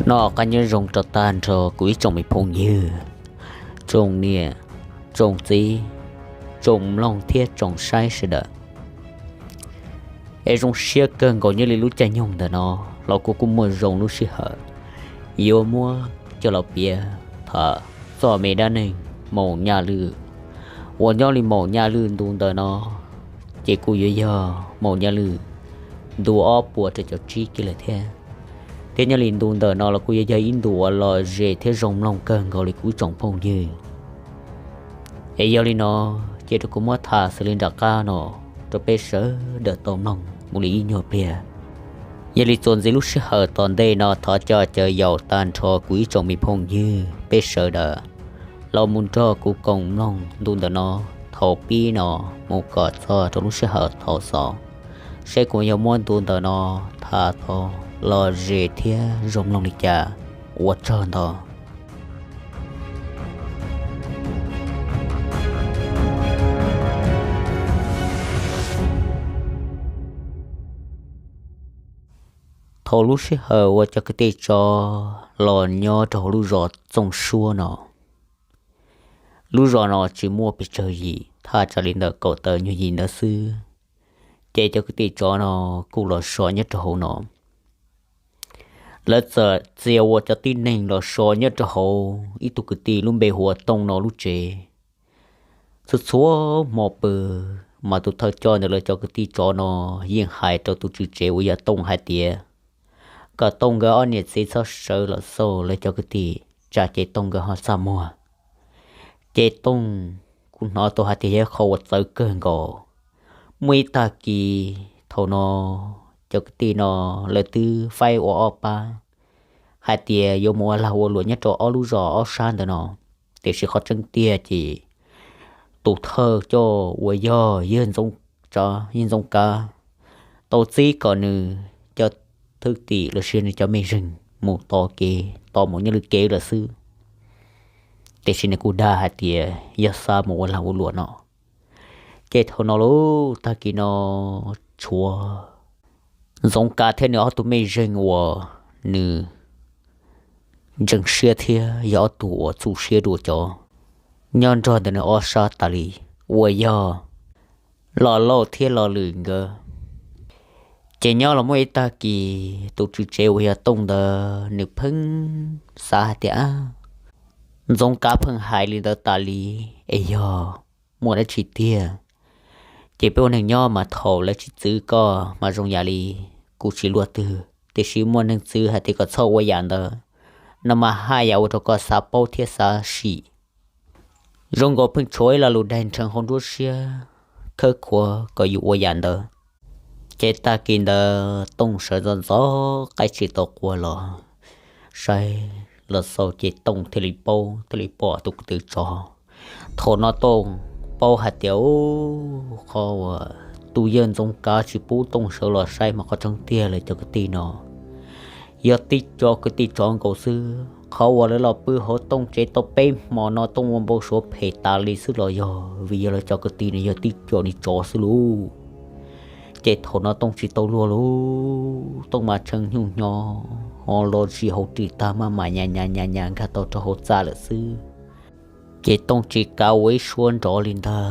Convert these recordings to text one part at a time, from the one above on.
Noj qab nyob zoo rau tag nrho kuv ib tsoom me phooj ywg, tsoom niam, tsoom txiv, tsoom mloog thiab tsoom saib sawv daws. Es zoo siab kawg nkaus nyob li lub caij nyoog ntawm no los kuv kuj muaj zoo lub sij hawm yuav muab coj los piav tham txog me dab neeg Maum Nyaj Lwj uas nyob li Maum Nyaj Lwj ntu ntawm no ces kuj yuav yog Maum Nyaj Lwj ntu ob puas rau caum tsib kiag lawm thiab. Thiab nyob li ntu ntawm no los kuj yuav yog ib ntu uas lom zem thiab zoo mloog kawg nkaus li kuv ib tsoom phooj ywg. Es yog li no, cia rau kuv muab tham xws li nram qab no rau peb sawv daws tau mloog mus li ib nyuag pliag. Yog li txuas ntxiv lub sij hawm tom ntej no thov coj caw yaum tag nrho kuv ib tsoom me phooj ywg peb sawv daws los mus nrog kuv koom mloog ntu ntawm no thaum pib no mus kom txog rau lub sij hawm thaum xaus, saib kuv yuav muab ntu ntawm no tham tau lom zem thiab zoo mloog li cas. Ua tsaug ntau. Thaum lub sij hawm uas cov kwv tij tsov los nyob rau hauv lub zos Txooj Suab no, lub zos no tsis muaj pes tsawg yim, thaj tsam li ntawm kaum tawm nyuag yim ntawd xwb, ces cov kwv tij tsov no kuj los so nyob rau hauv no. Lawv txawm txia ua cov tib neeg los so nyob rau hauv ib tug kwv tij lub npe hu ua Tooj no lub tsev. Txhua txhua hmo pw, mas tus thawj coj ntawm lawv cov kwv tij tsov no yeej hais rau tus tswv tsev uas yog Tooj hais tias kom Tooj nkawd ob niam txiv txhob sawv los xauj lawv cov kwv tij, tsam ces Tooj nkawd ho txaj muag. Ces Tooj kuj hnov tau hais tias yog qhov uas txawv kawg nkaus. Muaj ib tag kis thaum no cov kwv tij no lawv twb faib ua ob pab hais tias yuav mus ua lag ua luam nyob rau ob lub zos ob sab ntawm no, tiam sis qhov tseeb tiag ces tus thawj coj uas yog Yawg Ntxoov, Yawg Ntxoov Kav tau txib kom nws cov thwj tim los sis nws cov mej zeeg mus tos kev, tos mus nyob lwm kev lawm xwb. Tiam sis nws kuj dag hais tias yog xav mus ua lag ua luam no. Ces thaum no lub tag kis no tshuav Ntxoov Kav thiab nws ob tug mej zeeg uas nws ntseeg siab thiab yog ob tug uas txuj siab dua cov nyob nrog ntawm nws ob sab tas li, uas yog Los Lauj thiab Los Lwm nkawd. Ces nyob los muaj ib tag kis tus tswv tsev uas yog Tooj ntawd nws pheej xav hais tias, Ntxoov Kav pheej hais li ntawd tas li, es yog muaj dab tsi tiag? Ces peb ua neeg nyob mas thaum lawv tsis txwv koj mas zoo yam li kuv tsis luaj twg, tiam sis muaj neeg txwv hais tias kom txhob ua yam ntawd no mas haj yam ua rau koj xav paub thiab xav sim. Zoo nkaus pheej tshuav ib lo lus daig nrheev hauv nruab siab khawb khuav kom yus ua yam ntawd. Ces tag kis ntawd Tooj sawv ntxov ntxov qaib tsis tau qua los saib los xauj ces Tooj thiaj li paub, thiaj li pom tus kwv tij tsov. Thaum no Tooj paub hais tias, u, qhov uas tus Yawg Ntxoov Kav tsis pub Tooj sawv los saib mas qhov tseeb tiag lawv cov kwv tij no yog tib co kwv tij tsov nkaus xwb. Qhov uas lawv los pw hauv Tooj tsev tau peb hmo no Tooj ua npau suav phem tas li xwb los yog vim yog lawv cov kwv tij no yog tib co niag tsov xwb lauj. Ces thaum no Tooj tsis tau luag lauj, Tooj mas tshee hnyuj hnyo ho los zis hauv ris tag maj mam nyas nyas nyas nyas nkag tau rau hauv txaj lawm xwb. Ces Tooj tsis kav ua ib suab nrov li ntag.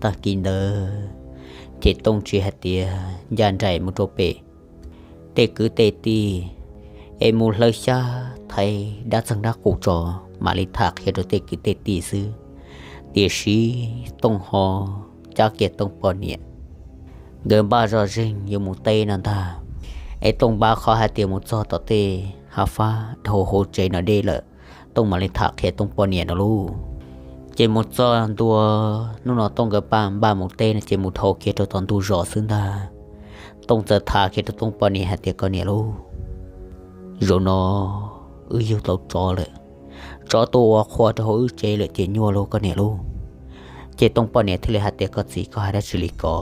Tag kis ntawd ces Tooj tsis hais tias ncaj nraim mus rau pem tej kwv tej tij es mus hlawv xyab thaiv dab txeeg dab qus tso, mam li tham qhia rau tej kwv tej tij xwb. Tiam sis Tooj ho cab kiag Tooj poj niam, nkawd npaj zoj zeeg yuav mus teb no ntag. Es Tooj npaj qhov hais tias mus txog tom tej hav fab dhau hauv tsev no deb lawm, Tooj mam li tham qhia Tooj poj niam no lauj. Ces mus txog ntua, hnub no Tooj nkawd npaj mus teb no ces mus dhau kiag rau tom ntug zos xwb ntag. Tooj txawm tham kiag rau Tooj poj niam hais tias, koj niam lauj, zaum no wb yug tau tsov lawm, tsov tuaj ua qhua rau hauv wb tsev lawm ces nyuaj lauj koj niam lauj. Ces Tooj poj niam thiaj li hais tias, koj txiv, koj hais dab tsi li ko?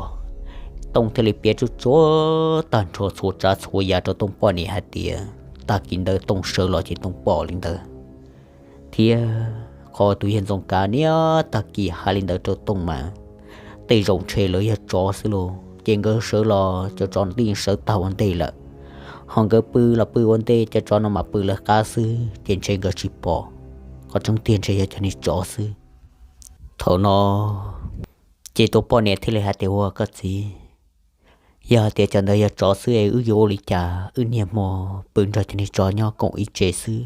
Tooj thiaj li piav tsuj tsuav tag nrho txhua tsav txhua yam rau Tooj poj niam hais tias tag kis ntawd Tooj sawv los ces Tooj pom li ntawd, thiab qhov tus Yawg Ntxoov Kav niaj tag kis hais li ntawd rau Tooj mas tej zaum ntshe lawv yog tsov xwb lauj. Ces nkawd sawv los cov tsov no twb yeej sawv tag ua ntej lawm. Ho nkawd pw los pw ua ntej, cov tsov no mam pw lawv qab xwb, ces ntshe nkawd tsis pom. Qhov tseeb tiag ntshe yog cov niag tsov xwb. Thaum no ces tus poj niam thiaj li hais tias, Ua koj txiv, yog hais tias cov ntawd yog tsov xwb es wb yuav ua li cas? Wb niaj hmo pw nrog cov niag tsov nyob koom ib tsev xwb,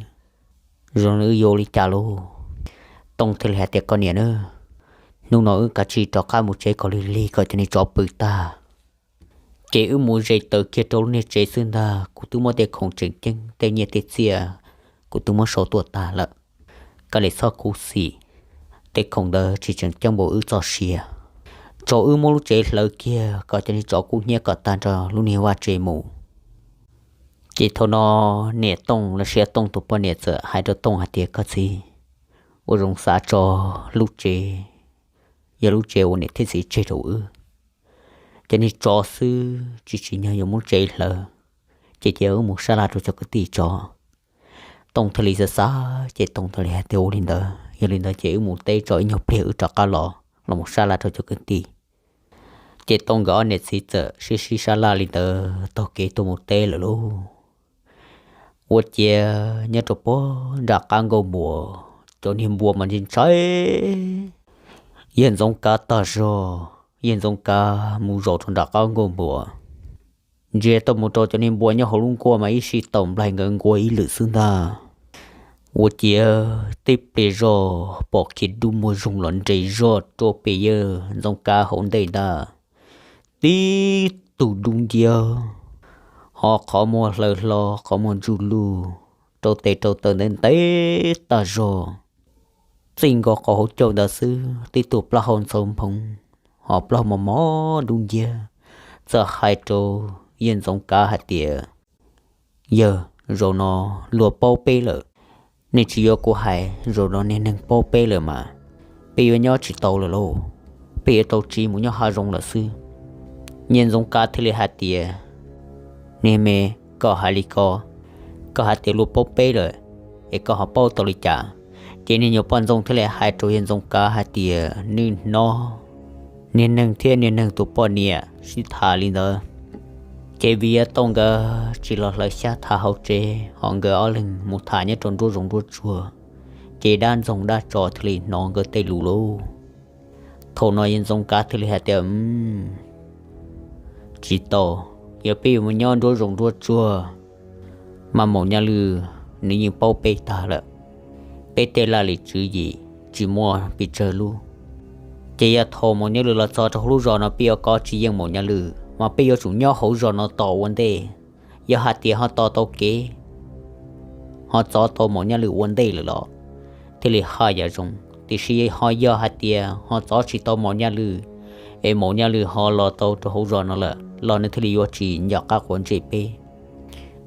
zoo li wb yuav ua li cas lauj? Tooj thiaj li hais tias, Koj niam na, hnub no wb kav tsij rov qab mus tsev kom lig lig kom cov niag tsov pw tag, ces wb mus ze taws kiag rau lub niag tsev xwb ntag. Kuv twb muab tej khoom tseem ceeb, tej nyiaj tej txiaj, kuv twb muab sau tuaj tag lawm. Koj li txhob khuv xim, tej khoom ntawd tsis tseem ceeb npaum wb txoj sia. Tso wb muab lub tsev hlawv kiag kom cov niag tsov kub hnyiab kom tag nrho lub niag vaj tsev mus. Ces thaum no niam Tooj los sis Tooj tus poj niam txawm hais rau Tooj hais tias, Koj txiv, ua zoo xav tso lub tsev, yog lub tsev ua niam thiab txiv tseg rau wb. Cov niag tsov xwb tsis tsim nyog yuav muab tsev hlawv, ces cia wb mus sab laj rau cov kwv tij tso. Tooj thiaj li xav xav ces Tooj thiaj li hais tias, Ua li ntawd, yog li ntawd ces wb mus teb tso ib nyuag pliag wb rov qab los, los mus sab laj rau cov kwv tij. Ces Tooj nkawd ob niam txiv txawm sib sib sab laj li ntawd taug kev tuaj mus teb lawm lauj. Ua ciav nyob rau puag nram qab nkauj npua, cov niag npua mas ntshai ntshai yawg Ntxoov Kav tag zog. Yawg Ntxoov Kav mus zaum rau nram qab nkauj npua, ntsia tuaj mus rau cov niag npua nyob hauv lub nkuaj mas ib sij taum nplaig nkawd nkuaj ib lwm xwb ntag. Ua ciav tej pliag zog pom kiag dub muag zoog los nres zog rau pem yawg Ntxoov Kav hauv ntej ntag. Tib tug dub nciab, ho qhov muag hlaws hlo, qhov muag ntsuj lug, rau tes rau taw ntev ntev tag zog. Txij nkaus qhov hauv caug ntawd xwb, tib tug plaub hau ntxhov nphoov, ho plaub hau mos mos dub nciab, txawm hais rau yawg Ntxoov Kav hais tias, Yawg, zaum no luag paub peb lawm. Nej tsis yuav kuv hais, zaum no niag neeg paub peb lawm mas, peb yuav nyob tsis tau lawm lauj. Peb yuav tau tsiv mus nyob hav zoov lawm xwb. Yawg Ntxoov Kav thiaj li hais tias, Niag me, koj hais li ko, koj hais tias luag paub peb lawm, es koj ho paub tau li cas? Ces niag nyuam poj ntxoog thiaj li hais rau yawg Ntxoov Kav hais tias, Nws hnov niag neeg thiab niag neeg tus poj niam sib tham li ntawd, ces vim yawg Tooj nkawd tsis los hlawv xyab tham hauv tsev, ho nkawd ob leeg mus tham nyob rau nruab zoov nruab tsuag, ces dab ntxoog dab tso thiaj li hnov nkawd tej lus lauj. Thaum no yawg Ntxoov Kav thiaj li hais tias, Tsis tau, yog peb yuav mus nyob nruab zoov nruab tsuag, mas Maum Nyaj Lwj nws yeej paub peb tag lawm. Peb tej laj lim tswv yim tsis muaj pes tsawg lub. Ces yog thaum Maum Nyaj Lwj los txog rau hauv lub zos no peb yuav kov tsis yeej Maum Nyaj Lwj, mas peb yuav tsum nyob hauv zos no tos ua ntej. Yog hais tias ho tos tau kev, ho txov tau Maum Nyaj Lwj ua ntej lawm los thiaj li haj yam zoo, tiam sis ho yog hais tias ho txov tsis tau Maum Nyaj Lwj, es Maum Nyaj Lwj ho los tau rau hauv zos no lawm los nws thiaj li yuav tsis nco qab quav ntsej peb.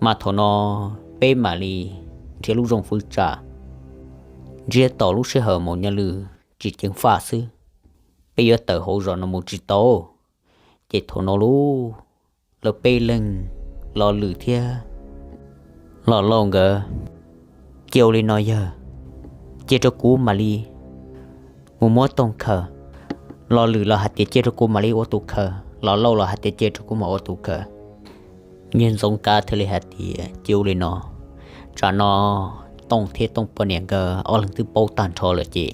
Mas thaum no peb mam li nrhiav lub zoo fwv tsam ntsiag to lub sij hawm Maum Nyaj Lwj tsis ceev faj xwb, peb yuav tawm hauv zos no mus tsis tau. Ces thaum no lauj, lawv peb leeg, Los Lwm thiab Los Lauj nkawd, Cia ua li no yawg, cia rau kuv mam li mus muab Tooj khaws. Los Lwm los hais tias, Cia rau kuv mam li ua tus khaws. Los Lauj los hais tias, Cia rau kuv mam ua tus khaws. Yawg Ntxoov Kav thiaj li hais tias, Cia ua li no, tsam no Tooj thiab Tooj poj niam nkawd ob leeg twb paub tag nrho lawm ces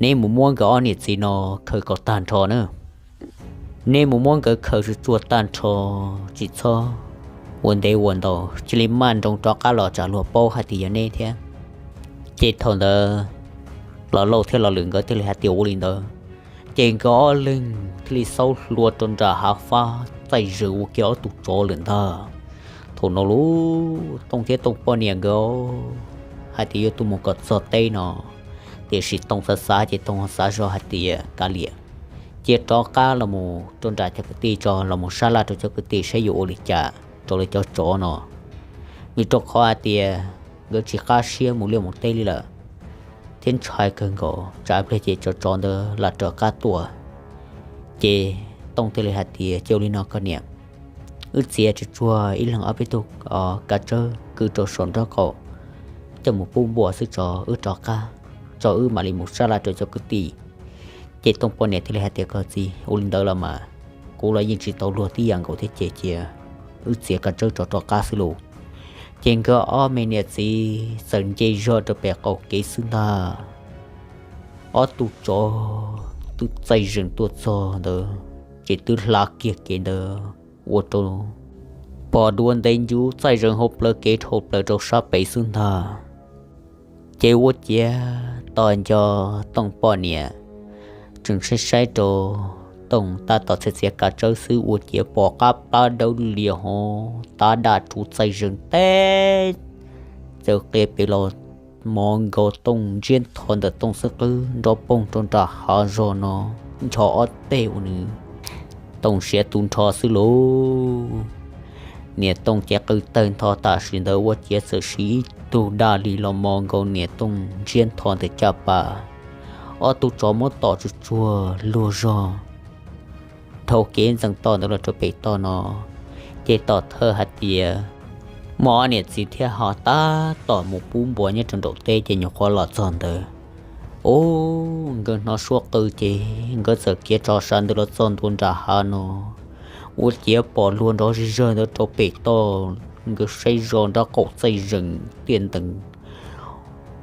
neb mus muab nkawd ob niam txiv no khaws kom tag nrho na. Neb mus muab nkawd khaws tsuag tsuag tag nrho, tsis txhob ua ntev ua ntau, cia li maj nroos rov qab los tsam luag paub hais tias yog neb thiab. Ces thaum ntawd Los Lauj thiab Los Lwm nkawd thiaj li hais tias ua li ntawd. Ces nkawd ob leeg thiaj li xaub hlua rau nram hav fab txaij zws ua kiag ob tug tsov lawm ntag. Thaum no lauj, Tooj thiab Tooj poj niam nkawd hais tias yuav tuaj mus kom txog teb no, tiam sis Tooj xav xav ces Tooj xav zoj hais tias kav liam, cia rov qab los mus rau nram cov kwv tij tso, los mus sab laj rau cov kwv tij saib yuav ua li cas rau lawv cov tsov no. Vim rau qhov hais tias nkawd tsis qab siab mus liaj mus teb li lawm, thiab ntshai kawg nkaus tsam pliag ces cov tsov ntawd lam raws qab tuaj. Ces Tooj thiaj li hais tias, Cia ua li no koj niam, wb txiav tsuag tsuag ib leeg ob peb tug kav tsawb kwv rau saum nraub qaum coj mus pub npua xwb tso, wb rov qab tso wb mam li mus sab laj rau cov kwv tij. Ces Tooj poj niam thiaj li hais tias, Koj txiv, ua li ntawd los mas kuv los yeej tsis tau luag tib yam nkaus thiab ces cia wb txiav kav tsawb rov rov qab xwb lauj. Ces nkawd ob me niam txiv txawm nce zog rau pem qaum kev xwb ntag. Ob tug tsov twb txaij zeem tuaj txog ntawd, ces twb hla kiag kev ntawd ua rau pom dua ntev ncuv txaij zeem hauv plawv kev dhau plaws rau sab pem xwb ntag. Ces ua ciav tos nco Tooj poj niam tseem saib saib rau Tooj tab tom txiav txiav kav tsawb xwb, ua ciav pom qab plab dawb lias hov tab daj rhuv txaij zeem teb txawm qia pem los mov nkaus Tooj ntsiab ntho ntawm Tooj xwb qwb nrov poog rau nram hav zog no ncho ob teg ua nws Tooj siav tu nrho xwb lauj. Niam Tooj ces qw tawg ntho tam sim ntawd ua ciav txawm siv ib tug daj li los mov nkaus niam Tooj ntsiab ntho ntawm caj pas. Ob tug tsov muab tom tsuag tsuag luag zog dhau kev ntxeev toj ntawd los rau pem toj no, ces tom thawj hais tias muaj ob niam txiv thiab ho tab tom mus pub npua nyob rau nraum teb ces nyuam qhuav los txog ntawd. Ub, nkawd hnov suab qw ces nkawd txawm khiav tso sav ntawd los txog ntua nram hav no, ua ciav pom luag nrov zig zawg ntawd rau pem toj. Nkawd saib zoj nrab qaum txaij zeem tiaj ntees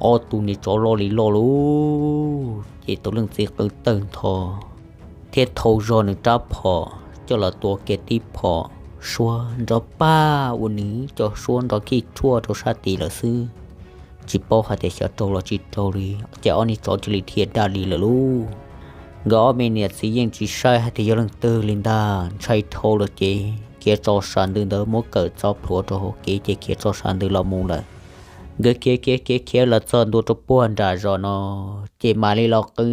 ob tug niag tsov loj li loj lauj. Ces tus leej txiv qw tawg ntho thiab thau zog nws rab phom coj los tua kiag tib phom, suab nrov paj ua nws cov suab nrov khij rhuaj rau sab tid lawm xwb. Tsis paub hais tias xyov raug los tsis raug li, ces ob niag tsov cia li dhia daj li lawm lauj. Nkawd ob me niam txiv yeej tsis saib hais tias yog leej twg li ntag, ntshai dhau lawm ces khiav tso sav ntws ntawd muab kawm txov plhuav rau hauv kev ces khiav tso sav ntws los mus lawm. Nkawd khiav khiav khiav khiav los txog ntua rau puag nram zos no, ces mam li los qw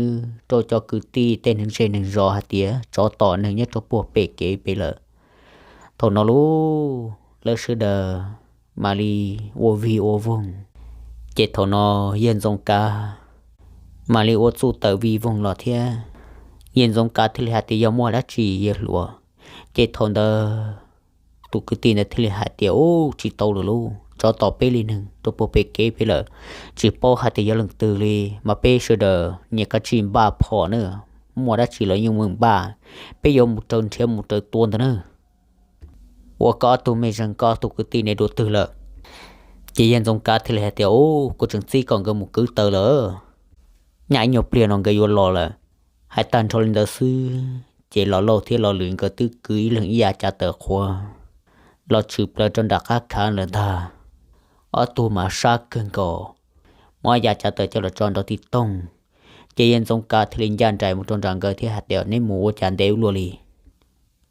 rau cov kwv tij tej neeg zej neeg zos hais tias tsov tom neeg nyob rau puag pem kev pem lawm. Thaum no lauj, lawv sawv daws mam li ua vig ua voog. Ces thaum no yawg Ntxoov Kav mam li ua txuj tawm vig voog los thiab. Yawg Ntxoov Kav thiaj li hais tias yog muaj dab tsi yawg hluas. Ces thaum ntawd tus kwv tij ntawd thiaj li hais tias ub, tsis tau lawm lauj, tsov tom peb li neeg rau puag pem kev pem lawm, tsis paub hais tias yog leej twg li, mas peb sawv daws nyias kav tsij npaj phom na, muaj dab tsi los yeej meem npaj, peb yuav mus raws nrhiav mus raws tua ntawd na. Ua koj ob tug mej zeeg koj ob tug kwv tij ne dua twg lawm? Ces yawg Ntxoov Kav thiaj li hais tias ub, kuv tseem txib kom nkawd mus kwv taws lawm, nyaj ib nyuag pliag no nkawd yuav los lawm. Hais tag nrho li ntawd xwb ces Los Lauj thiab Los Lwm nkawd twb kwv ib leeg ib yav cav taws qhuav los tshwm plaws rau nram qab khav lawm ntag. Ob tug mas sab kawg nkaus, muab yav cav taws coj los tso nrov tib toog. Ces yawg Ntxoov Kav thiaj li ncaj nraim mus rau nram nkawd thiab hais tias neb mus ua cas ntev ua luaj li?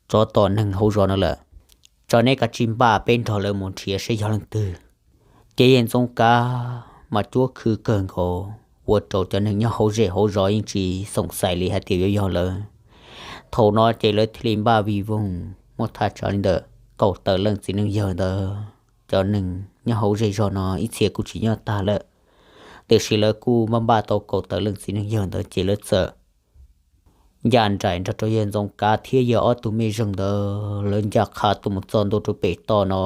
Tsov tom neeg hauv zos no lawm, tso neb kav tsij npaj peb nrog lawv mus nrhiav saib yog leej twg. Ces yawg Ntxoov Kav mas cuab khw kawg nkaus ua rau cov neeg nyob hauv zej hauv zos yeej tsis xoom xais li hais tias yuav yog lawv. Thaum no ces lawv thiaj li npaj vij voog muaj thaj tsam li ntawm kaum tawm leej txiv neej yawg ntawd. Cov neeg nyob hauv zej zog no ib txhia kuj tsis nyob tag lawm, tiam sis lawv kuj npaj npaj tau kaum tawm leej txiv neej yawg ntawd ces lawv txawm ncaj nraim nrog rau yawg Ntxoov Kav thiab yawg ob tug mej zeeg ntawd lawv ncaj qha tuaj mus txog ntua rau pem toj no.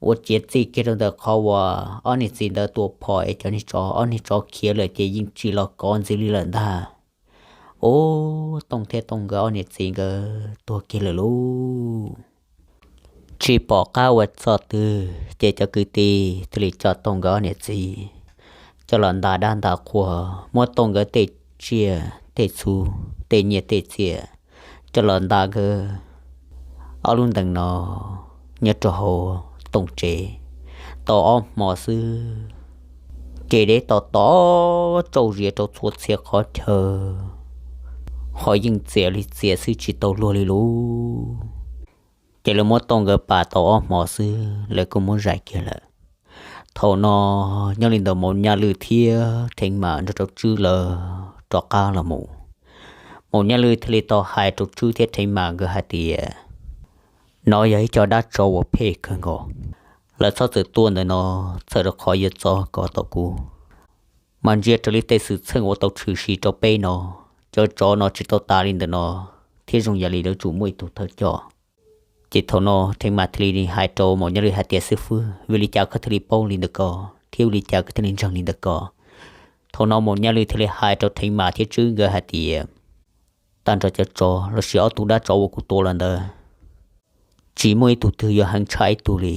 Ua ciav txij kiag rau ntawm qhov uas ob niag txiv ntawd tua phom es cov niag tsov, ob niag tsov khiav lawm ces yeej tsis los kov ntxiv li lawm ntag. Ub, Tooj thiab Tooj nkawd ob niam txiv nkawd tuag kiag lawm lauj. Tsis pom qab ua txoj twg ces cov kwv tij thiaj li coj Tooj nkawd ob niam txiv coj los nta dab nta qhua, muab Tooj nkawd tej tsiaj tej txhu, tej nyiaj tej txiaj coj los nta nkawd ob lub ntees no nyob rau hauv Tooj tsev. Tau ob hmo xwb, kev deb to to tsauj zias rau txhua txhia qhov chaw, ho yeej txias li txias xwb tsis tau luag li lauj. Ces lawv muab Tooj nkawd pam tau ob hmo xwb lawv kuj muab zais kiag lawm. Thaum no nyob li ntawd Maum Nyaj Lwj thiab Theev Mam nrog rau Tswb lawv rov qab los mus. Maum Nyaj Lwj thiaj li tau hais rau Tswb thiab Theev Mam nkawd hais tias, no yog ib co dab tsov uas phem kawg nkaus, lawv txhob txwm tuaj ntawm no, txhawm rau qhov yuav txov kom tau kuv. Mas ntsia raws li tej xwm txheej uas tau tshwm sim rau peb no, cov tsov no tsis tau tas li ntawm no, thiab zoo yam li lawv tsum muaj ib tug thawj coj. Ces thaum no Theev Mam thiaj li hais rau Maum Nyaj Lwj hais tias, xib fwb, vim li cas koj thiaj li paub li ntawm ko, thiab vim li cas koj thiaj li ntseeg li ntawm ko? Thaum no Maum Nyaj Lwj thiaj li hais rau Theev Mam thiab Tswb nkawd hais tias, tag nrho cov tsov los sis ob tug dab tsov uas kuv tua los ntawd, tsis muaj ib tug twg yuav heev tshaj ib tug li.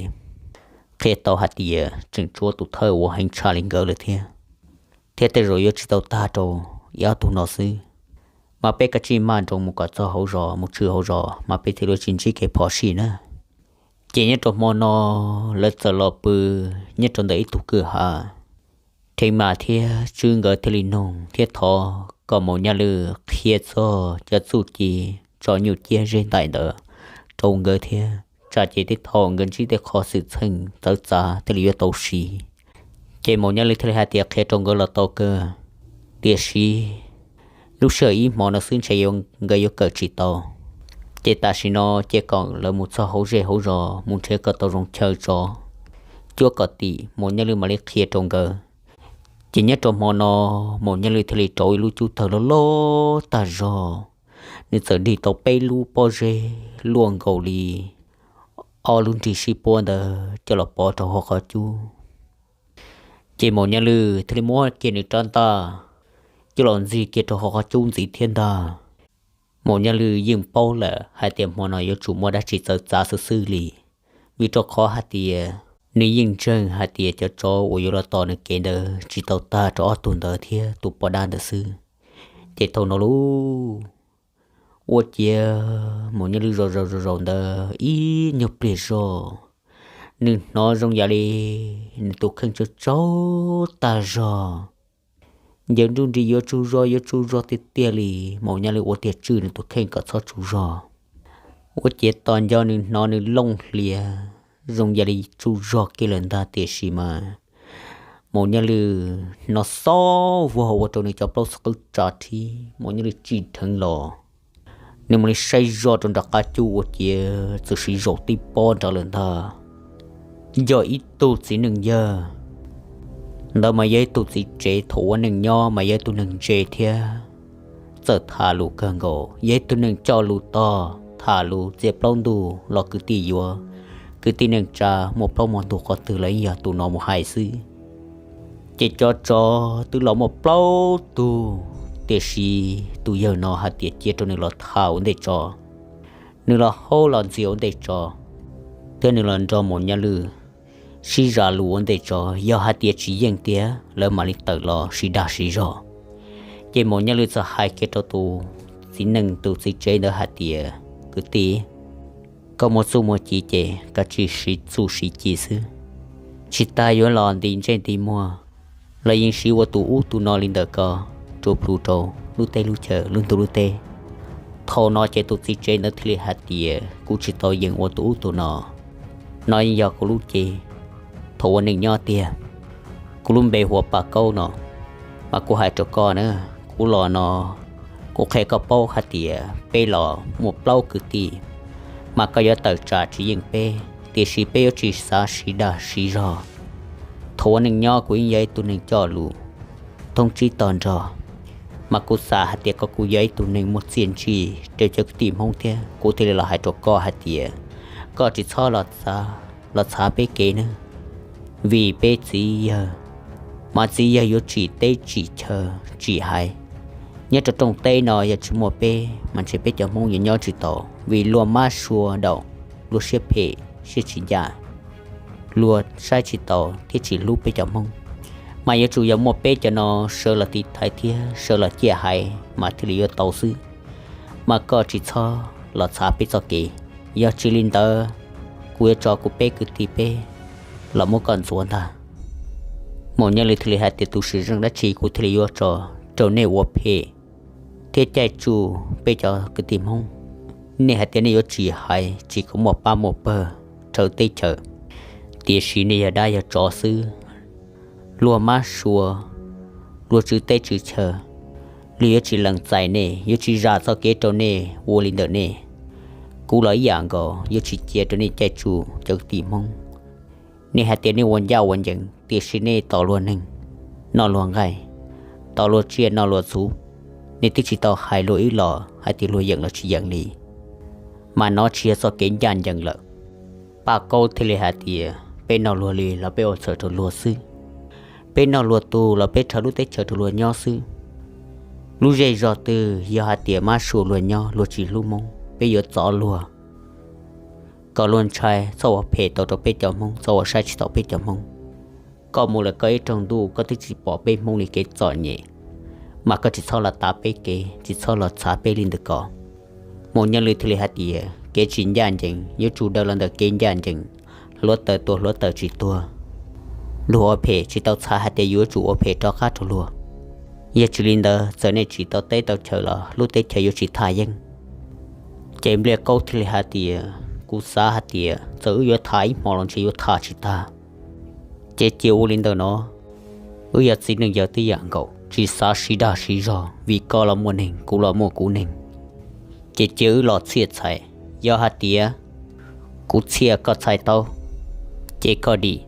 Qhia tau hais tias tseem tshuav tus thawj uas heev tshaj li nkawd lawm thiab, thiab tej zaum yuav tsis tau tag rau ib ob tug no xwb. Mas peb kav tsij maj nroos mus kom txog hauv zos, mus tshwm hauv zos mas peb thiaj li tsis ntsib kev phom sij na. Ces nyob rau hmo no lawv txawm los pw nyob rau ntawm ib tug kwj ha. Theej Mas thiab Tswb nkawd thiaj li nug thiab thov kom Maum Nyaj Lwj qhia txog cov txuj ci tso nyuj ciab zeb ntais ntawd rau nkawd thiab, tsam ces tej thaum nkawd ntsib tej qhov xwm txheej txawv txav thiaj li yuav tau siv. Ces Maum Nyaj Lwj thiaj li hais tias qhia rau nkawd los tau kawg, tiam sis lub sij hawm ib hmo no xwb ntshe nkawd yuav kawm tsis tau. Ces tam sim no cia kom lawv mus txog hauv zej hauv zos mus nrhiav kom tau zoo chaw tso, cuab kom tim Maum Nyaj Lwj mam li qhia rau nkawd. Ces nyob rau hmo no Maum Nyaj Lwj thiaj li rauv ib lub cub tawg loj loj tag zog, nws txawm dig tau peb lub pob zeb luaj nkaus li ob lub nrig sib puab ntawd coj los pov rau hauv qhov cub. Ces Maum Nyaj Lwj thiaj li muab kiag nws rab ntaj coj los ntxig kiag rau hauv qhov cub ntxiv thiab ntag. Maum Nyaj Lwj yeej paub lawm hais tias hmo no yuav tsum muaj dab tsi txawv txav xwb xwb li, vim rau qhov hais tias nws yeej ntseeg hais tias cov tsov uas yuav los tos nws kev ntawd tsis tau tag rau ob tug ntawd thiab tus poj dab ntawd xwb. Ces thaum no lauj, ua ciav Maum Nyaj Lwj zaum zaum zaum zaum ntawd ib nyuag pliag zog, nws hnov zoo yam li nws tus kheej tsaug tsaug tag zog, ncaws nruj nris yuav tsaug zog yuav tsaug zog tiag tiag li. Maum Nyaj Lwj ua tiag tswj nws tus kheej kom txhob tsaug zog. Ua ciav tos nco nws hnov nws looj hlias zoo yam li tsaug zog kiag lawm ntag, tiam sis mas Maum Nyaj Lwj hnov xob vog ua rau nws cov plaub xub qwb tsa rhib, Maum Nyaj Lwj tsim dheev los, nws mam li saib zoj rau nram qab cub ua ciav txawm siv zaum tib pob nrad lawm ntag. Yog ib tug txiv neej yawg, ntawd mas yog ib tug txiv tsev thaum ua neej nyob mas yog ib tug neeg ntse thiab txawj tham lus kawg nkaus, yog ib tug neeg coj lus tog tham lus txia plaub ntug los kwv tij yuav, kwv tij neej tsa muaj plaub muaj ntug qhov twg los yeej yog tus no mus hais xwb. Ces cov tsov twb los muaj plaub tug, tiam sis tus yawg no hais tias cia rau nws los tham ua ntej tso, nws los haub los ntxias ua ntej tso, thiab nws los nrog Maum Nyaj Lwj sib zam lus ua ntej tso, yog hais tias tsis yeej tiag lawv mam li tawm los sib dag sib zog. Ces Maum Nyaj Lwj txawm hais kiag rau tus txiv neej tus txiv tsev ntawd hais tias, kwv tij, koj muaj txuj muaj ci ces kav tsij siv txuj siv ci xwb, tsis tas yuav los nti ntsej nti muag los yeej siv ua tus ub tus no li ntawm ko, rua plhu rau lub teb lub chaw lub ntuj lub teb. Thaum no ces tus txiv tsev ntawd thiaj li hais tias, kuv tsis tau yeem ua tus ub tus no, no yeej yog kuv lub cev thaum ua neej nyob tiag. Kuv lub npe hu ua Paj Kaub no, mas kuv hais rau koj na, kuv los no kuv qhia koj paub hais tias peb los muaj plaub kwv tij, mas koj yuav tawm tsam tsis yeej peb, tiam sis peb yuav tsis xav siv dag siv zog. Thaum ua neej nyob kuv yeej yog ib tug neeg coj lus thoob tsib tog nrog, mas kuv xav hais tias koj kuj yog ib tug neeg muaj txiaj ntsig rau cov kwv tij Hmoob thiab, kuv thiaj li los hais rau koj hais tias koj tsis txhob los txhav peb kev nawb. Vim peb txiv yawg, mas txiv yawg yuav tsim teb tsim chaw tsim haiv. Nyob rau rooj teb no yog tsis muaj peb mas ntshe peb cov Hmoob yuav nyob tsis tau, vim luag mab sua daum, luag siab phem siab tsis ncaj, luag saib tsis taus thiab tsis hlub peb cov Hmoob. Mas yuav tsum yog muaj peb cov no sawv los tiv thaiv thiab sawv los ciaj haiv mas thiaj li yuav tau xwb. Mas koj tsis txhob los txhav peb txoj kev, yog tsis li ntawd kuv yuav tso kuv peb kwv tij peb los muab koj ntxuav ntag. Maum Nyaj Lwj thiaj li hais tias tus sim zeej dab tsi kuv thiaj li yuav tso rau nej ua phem thiab caij tsuj peb cov kwv tij Hmoob. Nej hais tias nej yuav tsim haiv tsim kom muaj pab muaj pawg rau teb chaws, tiam sis nej yog dab yog tsov xwb. Luag mab sua, luag tswv teb tswv chaw, luag yuav tsis lees txais nej, yuav tsis zam txoj kev rau nej ua li ntawm nej. Kuv los ib yam nkaus, yuav tsis cia rau nej caij tsuj cov kwv tij Hmoob. Nej hais tias nej ua ncaj ua ncees, tiam sis nej tos luag neeg noj luag nqaij, tos luag tsiaj noj luag txhuv. Nej twb tsis tau hais luag ib los hais tias luag yeem los tsis yeem li, mas nov tsis yog txoj kev ncaj ncees lawm. Paj Kaub thiaj li hais tias peb noj luag li los peb ua txhaum rau luag xwb, peb noj luag tug los peb rhawv lub teb chaws rau luag nyob xwb. Lub zej zog twg yog hais tias mab sua luag nyob, luag tsis hlub Hmoob, peb yuav txov luag. Koj luag ntshai txhob ua phem tau rau peb cov Hmoob, txhob ua saib tsis taus peb cov Hmoob. Koj mus lawm koj ib raug ntuj koj twb tsis pom peb Hmoob li kev txom nyem, mas koj tsis txhob los tav peb kev, tsis txhob los txhav peb li ntawd ko. Maum Nyaj Lwj thiaj li hais tias kev tsis ncaj ncees yuav tsum daws los ntawm kev ncaj ncees, hluav taws tua hluav taws tsis tuag. Luag ua phem tsis tau txhais hais tias yuav tsum ua phem rov qab rau luag. Yog tsis li ntawd txawm nej tsim tau teb tau chaw los lub teb chaws yuav tsis thaj yeeb. Ces Npliaj Kaub thiaj li hais tias kuv xav hais tias txawm wb yuav tham ib hmo los ntshe yuav tham tsis tag. Ces cia ua li ntawm no, wb yog txiv neej yawg tib yam nkaus tsis xav siv dag siv zog vim koj los muaj neeg kuv los muaj kuv neeg. Ces cia wb los txhiaj txhais, yog hais tias kuv txhiaj koj txhais tau ces koj dim,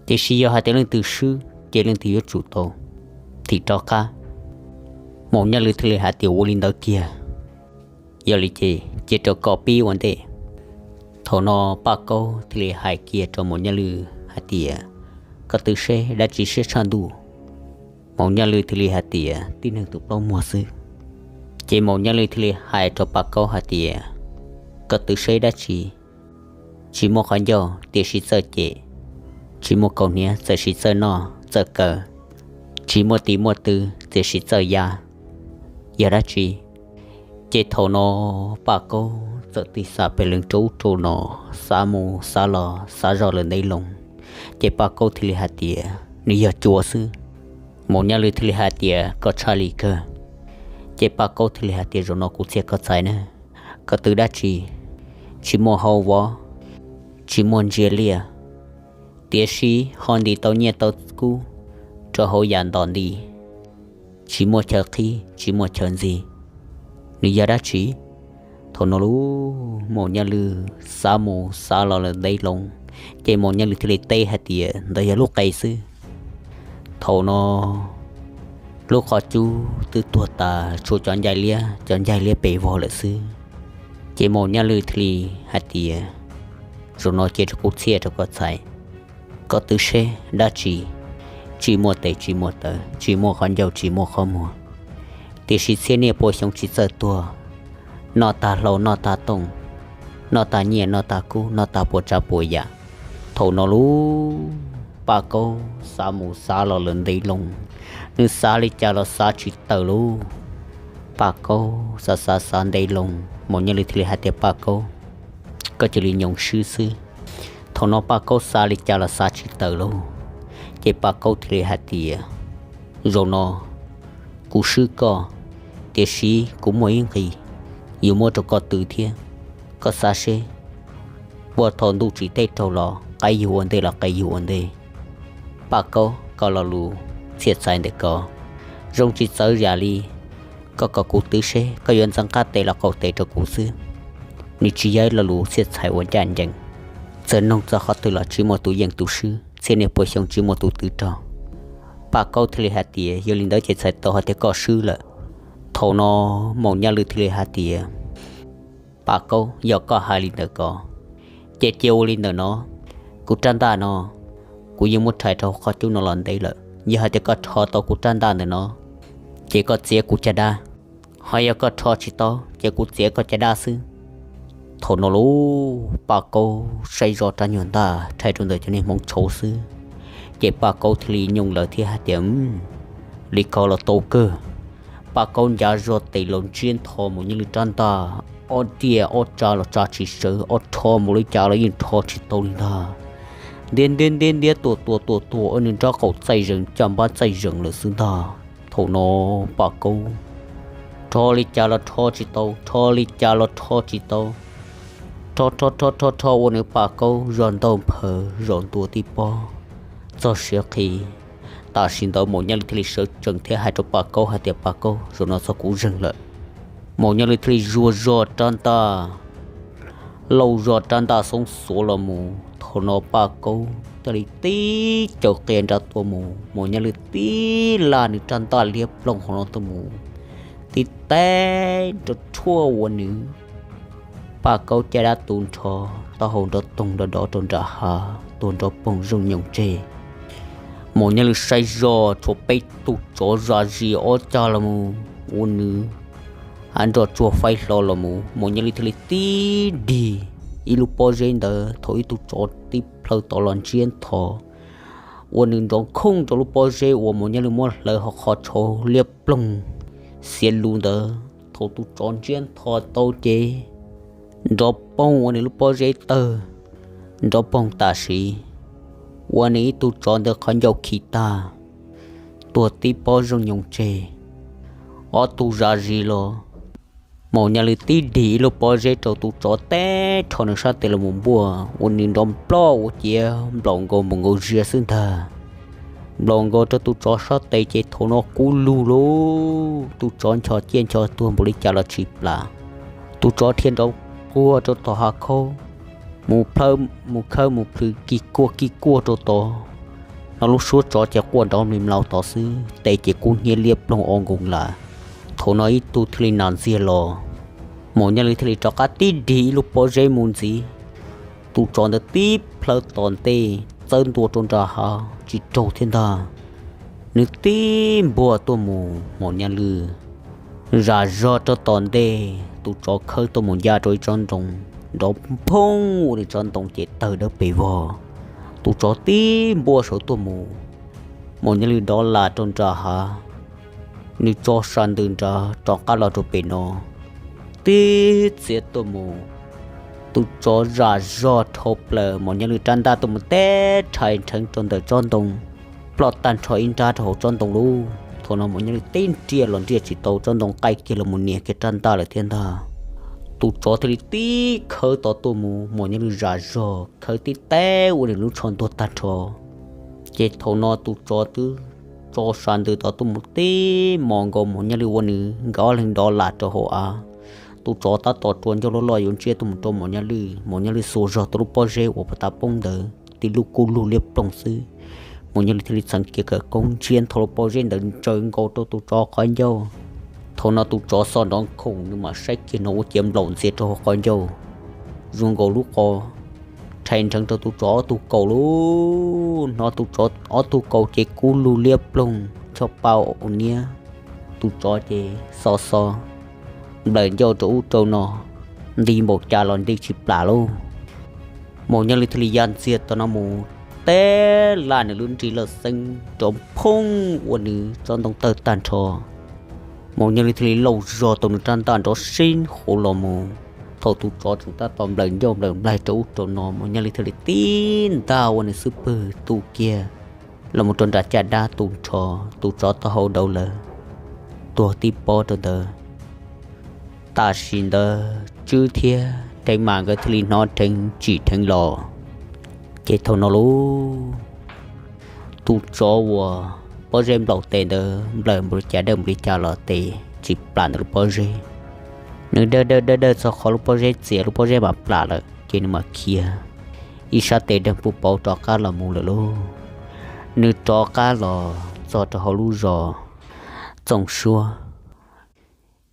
tiam sis yog hais tias leej twg swb ces leej twg yuav tsum tau thim rov qab. Maum Nyaj Lwj thiaj li hais tias ua li ntawd kiag, yog li ces cia rau koj pib ua ntej. Thaum no Paj Kaub thiaj li hais kiag rau Maum Nyaj Lwj hais tias koj twb seb dab tsi siab tshaj ntuj? Maum Nyaj Lwj thiaj li hais tias tib neeg tus plaub muag xwb. Ces Maum Nyaj Lwj thiaj li hais rau Paj Kaub hais tias koj twb seb dab tsi? Tsis muaj qhov ncauj tiam sis txawj cem, tsis muaj kaus hniav tiam sis txawj noj txawj kaw, tsis muaj tis muaj tw tiam sis txawj ya, yog dab tsi? Ces thaum no Paj Kaub txawm tig xav pem lees rau ub rau no, xav mus xav los xav zoj lawm ntev loo. Ces Paj Kaub thiaj li hais tias nws yog cua xwb. Maum Nyaj Lwj thiaj li hais tias koj tshaj li kawg. Ces Paj Kaub thiaj li hais tias zaum no kuv txhiaj koj txhais na, koj twb dab tsi? Tsis muaj hau vov, tsis muaj ntsia liaj, tiam sis ho ntim tau nyiaj tau kub rau hauv yam ntom nti, tsis muaj chaw qhib tsis muaj chaw ntxi, nws yog dab tsi? Thaum no lub Maum Nyaj Lwj xav mus xav los lawm ntev loo, ces Maum Nyaj Lwj thiaj li teb hais tias ntawd yog lub qe xwb. Thaum no lub qhov cub twb tuag tas tshuav cov ncaig liab cov ncaig liab pes vog lawm xwb. Ces Maum Nyaj Lwj thiaj li hais tias zaum no cia rau kuv txhiaj rau koj txhais, koj twb seb dab tsi? Tsis muaj tes tsis muaj taw tsis muaj qhov ncauj tsis muaj qhov muag, tiam sis txhiab niaj pua xyoo tsis txawj tuag, noj tag hlau noj tag tooj, noj tag nyiaj noj tag kub noj tag puas tsav puas yam. Thaum no lub Paj Kaub xav mus xav los lawm ntev loo, nws xav li cas los xav tsis tawm lub. Paj Kaub xav xav xav ntev loo, Maum Nyaj Lwj thiaj li hais tias Paj Kaub, koj cia li nyoos swb xwb. Thaum no Paj Kaub xav li cas los xav tsis tawm lub, ces Paj Kaub thiaj li hais tias zaum no kuv swb koj, tiam sis kuv muaj ib nqis yuav muab rau koj twv thiab. Koj xav seb puag thaum ntuj tsim teb raug los qaib yug ua ntej los qe yug ua ntej? Paj Kaub, koj lo lus txhiaj txhais ntawm ko zoo tsis txawv yam li koj kom kuv twv seb koj yuav ntxeev qab tes los qaum tes rau kuv xwb. Nws tsis yog ib lo lus txhiaj txhais uas ncaj ncees. Txawm noog txog qhov twg los tsis muaj tus yeej tus swb, txhiab niaj pua xyoo tsis muaj tus twv raug. Paj Kaub thiaj li hais tias yog li ntawd ces txhais tau hais tias koj swb lawm. Thaum no Maum Nyaj Lwj thiaj li hais tias Paj Kaub, yog koj hais li ntawd ko ces cia ua li ntawm no, kuv rab ntaj no kuv yeej muab rhais rau qhov cub no los ntev lawm. Yog hais tias koj rho tau kuv rab ntaj ntawm no ces koj txiav kuv caj dab, ho yog koj rho tsis tau ces kuv txiav koj caj dab xwb. Thaum no lub Paj Kaub saib zoj rab nyuag ntaj rhais rau ntawm cov niag hmoov tshauv xwb, ces Paj Kaub thiaj li nyooj lawm thiab hais tias li ko los tau kawg. Paj Kaub ncav zog tes los ntsiab nthos Maum Nyaj Lwj rab ntaj, ob diaj ob tsa los tsa tsis sawv, ob rho mus li cas los yeej rho tsis tau li ntag. Ntiab ntiab ntiab ntiab tuaj tuaj tuaj tuaj, nws nraub qaum txaij zees caj npab txaij zees lawm xwb ntag. Thaum no Paj Kaub rho li cas los rho tsis tau, rho li cas los rho tsis tau, rho rho rho rho rho ua nws Paj Kaub zog ntaug nphaws zaum ntua tib pob txog siav qhi. Tam sim ntawd Maum Nyaj Lwj thiaj li sawv tsees thiab hais rau Paj Kaub hais tias Paj Kaub, zaum no txog kuv zeeg lawm. Maum Nyaj Lwj thiaj li zuag zog rab ntaj, lauj zog rab ntaj xoob xuav los mus. Thaum no Paj Kaub thiaj li tib caws qia nrad tuaj mus, Maum Nyaj Lwj tib laj nws rab ntaj liab ploog hauv no tuaj mus, tib teb nrov rhuaj ua nws Paj Kaub caj dab tu nrho, taub hau nrov toog nrov dov rau nram hav tuag nrov poog zooj nyoos tseg. Maum Nyaj Lwj saib zog tshuav peb tug tsov zam zis ob cag los mus ua nws, hav nroj tsuag faib hlo los mus, Maum Nyaj Lwj thiaj li tib dig ib lub pob zeb ntawd thaum ib tug tsov tib plhaw tod los ntsiab ntho, uas nws nrov khooj rau lub pob zeb uas Maum Nyaj Lwj muab hlawv hauv qhov tshauv liab ploog xiav lus ntawd. Thaum tus tsov ntsiab ntho tau ces nrov poog ua nws lub pob zeb tawg, nrov poog tam sim ua nws ib tug tsov ntawd qhov ncauj khi tag, tuag tib pob zooj nyoos tseg. Ob tug zam zis los, Maum Nyaj Lwj tib dig ib lub pob zeb rau tus tsov teb rho nws sab tes los mus npuaj ua nws nrov nploj ua ciav nplaum nkaus npaum nkaus zias xwb ntag. Nplaum nkaus rau tus tsov sab tes ces thaum no kub lug lauj, tus tsov ncho ciaj ncho tuag npaum li cas los tsis plam. Tus tsov dhia nrov quag rau tom hav khaub, mus plhaw mus khawb mus plhws kig kuaj kig kuaj rau tod. No lub suab tsov ces quaj nrov mlis mlaus tod xwb, tes ces kub hnyiab liab ploog o nkoos lawm. Thaum no ib tug thiaj li nas ntxiag los, Maum Nyaj Lwj thiaj li rov qab tib dig ib lub pob zeb mus ntxiv. Tus tsov ntawd tib plhaw tom ntej txawb ntua rau nram hav tsis raug thiab ntag. Nws tib npuaj tuaj mus, Maum Nyaj Lwj zam zog rau tom ntej, tus tsov khawb tuaj mus ncaj rau ib tsob ntoo, nrov nphoob ua nws tsob ntoo ces tawg dawb pes vog. Tus tsov tib npuaj saud tuaj mus, Maum Nyaj Lwj dov las rau nram hav, nws tso sa ntws nrad rov qab los rau pem no, tib txiav tuaj mus. Tus tsov zam zog dhau plaws Maum Nyaj Lwj rab ntaj tuaj mus teb rhais nrheev rau ntawm tsob ntoo, ploj tag nrho ib nrab rau hauv tsob ntoo lauj. Thaum no Maum Nyaj Lwj tib nriaj los nriaj tsis tau, tsob ntoo qaij kiag los mus nias kiag rab ntaj lawm thiab ntag. Tus tsov thiaj li tib khawb tod tuaj mus, Maum Nyaj Lwj zam zog khawb tib teb ua nws lub tsho ntuag tag nrho. Ces thaum no tus tsov twb tso sa ntws tod tuaj mus tib mos nkaus Maum Nyaj Lwj ua nws nkawd ob leeg dov las rau hauv av. Tus tsov tab tom rua ncauj loj loj yuav ntsiab tuaj mus rau Maum Nyaj Lwj, Maum Nyaj Lwj xuas zog tau lub pob zeb uas puag ta poob ntawd tib lub kub lug liab ploog xwb. Maum Nyaj Lwj thiaj li txheev kiag khawv koob ntsiab ntho lub pob zeb ntawd ntsaws nkaus rau tus tsov qhov ncauj. Thaum no tus tsov xo nrov khoom, nws mam saib kiag no ua ciav nplaum ntxias rau hauv qhov ncauj, zoo nkaus lub qos rhais nrheev rau tus tsov ob tug kaus lauj. Hnov tus tsov ob tug kaus ces kub lug liab ploog choj pa ua niab. Tus tsov ces xo xo nplawm ncauj rau ub rau no, nti npaum cas los nti tsis plam lauj. Maum Nyaj Lwj thiaj li ya ntxiag tau no mus, teb laj nws lub nrig lawj xeeb nrov nphoob ua nws tsob ntoo tawg tag nrho. Maum Nyaj Lwj thiaj li lauj zog tau nws rab ntaj nrov sib hauv los mus. Thaum tus tsov tseem tab tom nplawm ncauj nplawm nplaig rau ub rau no, Maum Nyaj Lwj thiaj li tib ntaj ua nws xub pwg tu kiag los mus rau nram caj dab tu nrho, tus tsov taub hau dauv lawm, tuag tib pob rau ntawd. Tam sim ntawd Tswb thiab Dheev Mas nkawd thiaj li hnov dheev tsim dheev los. Ces thaum no lauj, tus tsov uas pob zeb nplaum tes ntawd nplawm npaum li cas dawj npaum li cas los tes tsis plam ntawm lub pob zeb. Nws dawj dawj dawj dawj txog qhov lub pob zeb txias, lub pob zeb mam plam lawm ces nws mam khiav ib sab tes dawg pub pauv rov qab los mus lawm lauj. Nws rov qab los txog rau hauv lub zos Txoos Suab,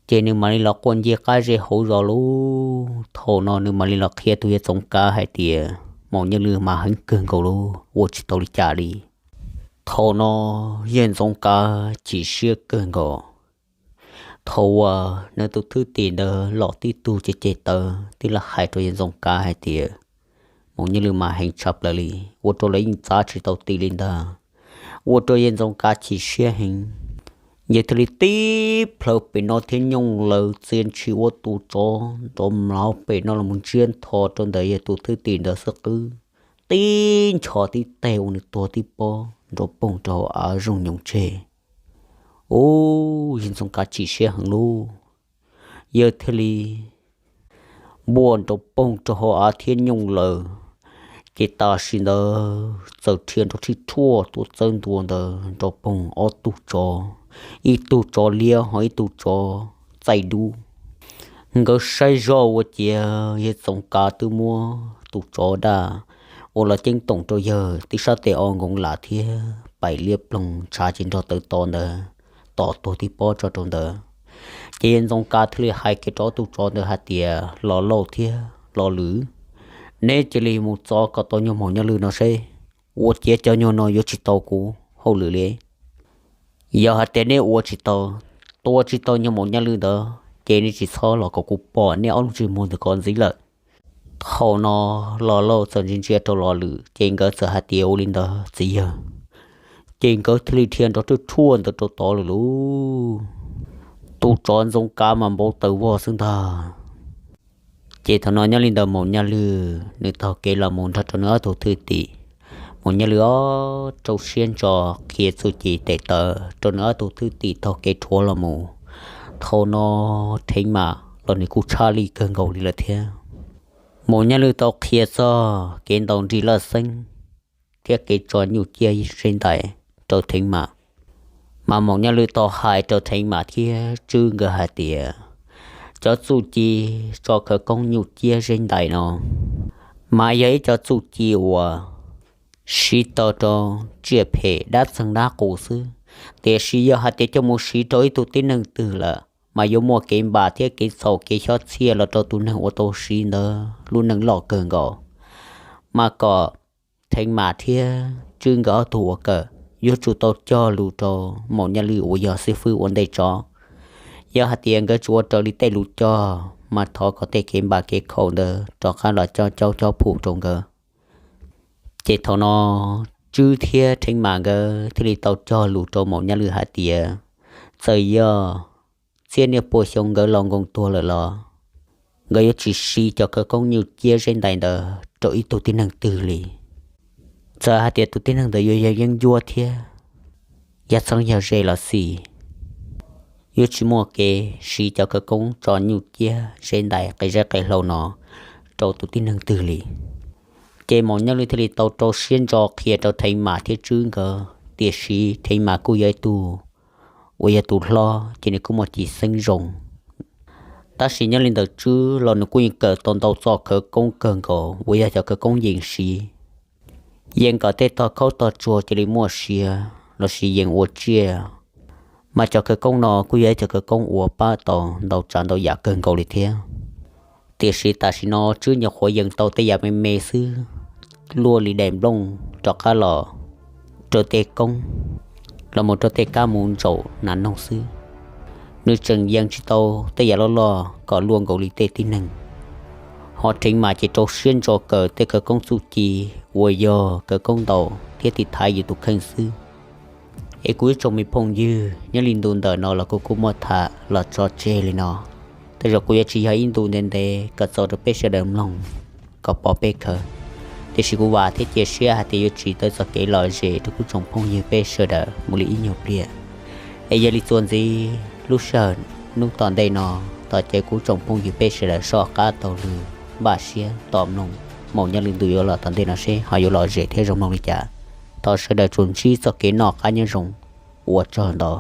ces nws mam li los quaj nce qab zej hauv zos lauj. Thaum no nws mam li los qhia tus yawg Ntxoov Kav hais tias Maum Nyaj Lwj mas heev kawg nkaus lauj, ua tsis tau li cas li. Thaum no yawg Ntxoov Kav chim siab kawg nkaus. Thaum uas nws tus thwj tim ntawd los tib tug ceg ceg tawv tib los hais rau yawg Ntxoov Kav hais tias Maum Nyaj Lwj mas heev tshaj plaws li, ua rau lawv yeej txav tsis tau ti li ntag. Ua rau yawg Ntxoov Kav chim siab heev, yawg thiaj li tib plhaw pem no thiab nyooj lawv txia ntshis ua tus tsov nrov mlauv pem no los ntsiab ntho rau ntawm yawg tus thwj tim ntawd xwb qwb, tib nchos tib teg ua nws tuag tib pob nrov poog rau hauv av zooj nyoos tseg. Ub, yawg Ntxoov Kav chim siab heev lauj, yawg thiaj li npuaj nrov poog rau hauv av thiab nyooj lawv. Ces tam sim ntawd txawm rhia nrov rhib rhuaj tuaj txawb ntua ntawd nrov poog ob tug tsov, ib tug tsov liab ho ib tug tsov txaij dub. Nkawd saib zoj ua ciav yawg Ntxoov Kav twb muab tus tsov daj uas los ceeb toom rau yawg tib sab tes o nkoos lam thiab pais liab ploog ntshav ces nrog tawv to ntawd tom tuag tib pob tso rau ntawd. Ces yawg Ntxoov Kav thiaj li hais kiag rau ob tug tsov ntawd hais tias, Los Lauj thiab Los Lwm, neb cia li mus txov kom tau nyuag Maum Nyaj Lwj no seb, ua ciav cov nyuag no yuav tsis tau kuv hauj lwm li. Yog hais tias neb ua tsis tau, tua tsis tau nyuag Maum Nyaj Lwj ntawd ces neb tsis txhob los kom kuv pom neb ob lub ntsej muag ntawm ko ntxiv lawm. Thaum no Los Lauj txawm ntsia ntsia rau Los Lwm ces nkawd txawm hais tias, Ua li ntawd txiv yawg. Ces nkawd thiaj li dhia nrov rhuaj rhuaj ntawd rau tod lawm lauj. Tus tsov ntxoov kav mas npau taws vog xwb ntag. Ces thaum no nyob li ntawd Maum Nyaj Lwj nws taug kev los mus nrog rau nws ob tug thwj tim. Maum Nyaj Lwj ob rau siab ntso qhia txuj ci tes taw rau nws ob tug thwj tim taug kev rhuav los mus. Thaum no Theev Mam los nws kuj tshaj lij kawg nkaus li lawm thiab. Maum Nyaj Lwj tau qhia txog kev ntaus nrig laj xeeb thiab kev tso nyuj ciab zeb ntais rau Theev Mam. Mas Maum Nyaj Lwj tau hais rau Theev Mam thiab Tswb nkawd hais tias, cov txuj ci tso khawv koob nyuj ciab zeb ntais no mas yog ib co txuj ci uas siv tau rau tsiaj phem dab txeeg dab qus xwb, tiam sis yog hais tias coj mus siv rau ib tug tib neeg twg lawm mas yuav muaj kev npam thiab kev txhaum kev xyob txhiaj los rau tus neeg uas tau siv ntawd lub neej loj kawg nkaus. Mas kom Theev Mam thiab Tswb nkawd ob tug ua kawm yuav tsum tau cog lus rau Maum Nyaj Lwj uas yog xib fwb ua ntej tso. Yog hais tias nkawd tsis ua raws li tej lus cog mas thov kom tej kev npam kev khaum ntawd rov qab los coj caub cob phum rau nkawd. Ces thaum no Tswb thiab Theev Mam nkawd thiaj li tau cog lus rau Maum Nyaj Lwj hais tias, txawm yog txhiab niaj pua xyoo nkawd los nkoos tuag lawm los nkawd yuav tsis siv cov khawv koob nyuj ciab zeb ntais ntawd rau ib tug tib neeg twg li. Txawm hais tias tus tib neeg ntawd yuav yog yeeb ncuab thiab yog txheeb yog ze los xij, yuav tsis muaj kev siv cov khawv koob tso nyuj ciab zeb ntais qe zeb qe hlau no rau tus tib neeg twg li. Ces Maum Nyaj Lwj thiaj li tau rau siab ntso qhia rau Theev Mam thiab Tswb nkawd, tiam sis Theev Mam kuj yog ib tug uas yog tus hlob ces nws kuj muaj cim xeeb zoo. Tab sis nyob li ntawd Tswb los nws kuj yeej kawm tau ntau txoj khawv koob kawg nkaus uas yog cov khawv koob yees siv, yees kom tej tog khaub tog tsuag cia li muaj sia, lossis yees ua tsiaj. Mas cov khawv koob no kuj yog ib cov khawv koob uas pab tau ntau tsav ntau yam kawg nkaus li thiab. Tiam sis tam sim no Tswb nyuam qhuav yees tau tej yam me me xwb, luaj li daim nplooj rov qab los rau tej koob, los mus rau tej kab mus ntsaum nas noog xwb. Nws tseem yees tsis tau tej yam loj loj kom luaj nkaus li tej tib neeg. Ho Theev Mam ces rau siab ntso kawm tej khawv koob txuj ci uas yog khawv koob ntaus thiab tiv thaiv yus tus kheej xwb. Es kuv ib tsoom me phooj ywg, nyob li ntu ntawm no los kuv kuj muab tham los tso tseg li no. Tej zaum kuv yuav tsis yog ib ntu ntev ntev kom txaus rau peb sawv daws mloog kom pom peb khaws, tiam sis kuv vam thiab cia siab hais tias yuav tsim tau txoj kev lom zem rau kuv tsoom phooj ywg peb sawv daws mus li ib nyuag pliag. Es yog li txuas ntxiv lub sij hawm hnub tom ntej no, thov caw kuv tsoom phooj ywg peb sawv daws soj qab taug lw, npaj siab tos mloog Maum Nyaj Lwj ntu yuav los tom ntej no seb ho yuav lom zem thiab zoo mloog li cas. Thov sawv daws tsuas ntsib txoj kev noj qab nyob zoo, ua tsaug ntau.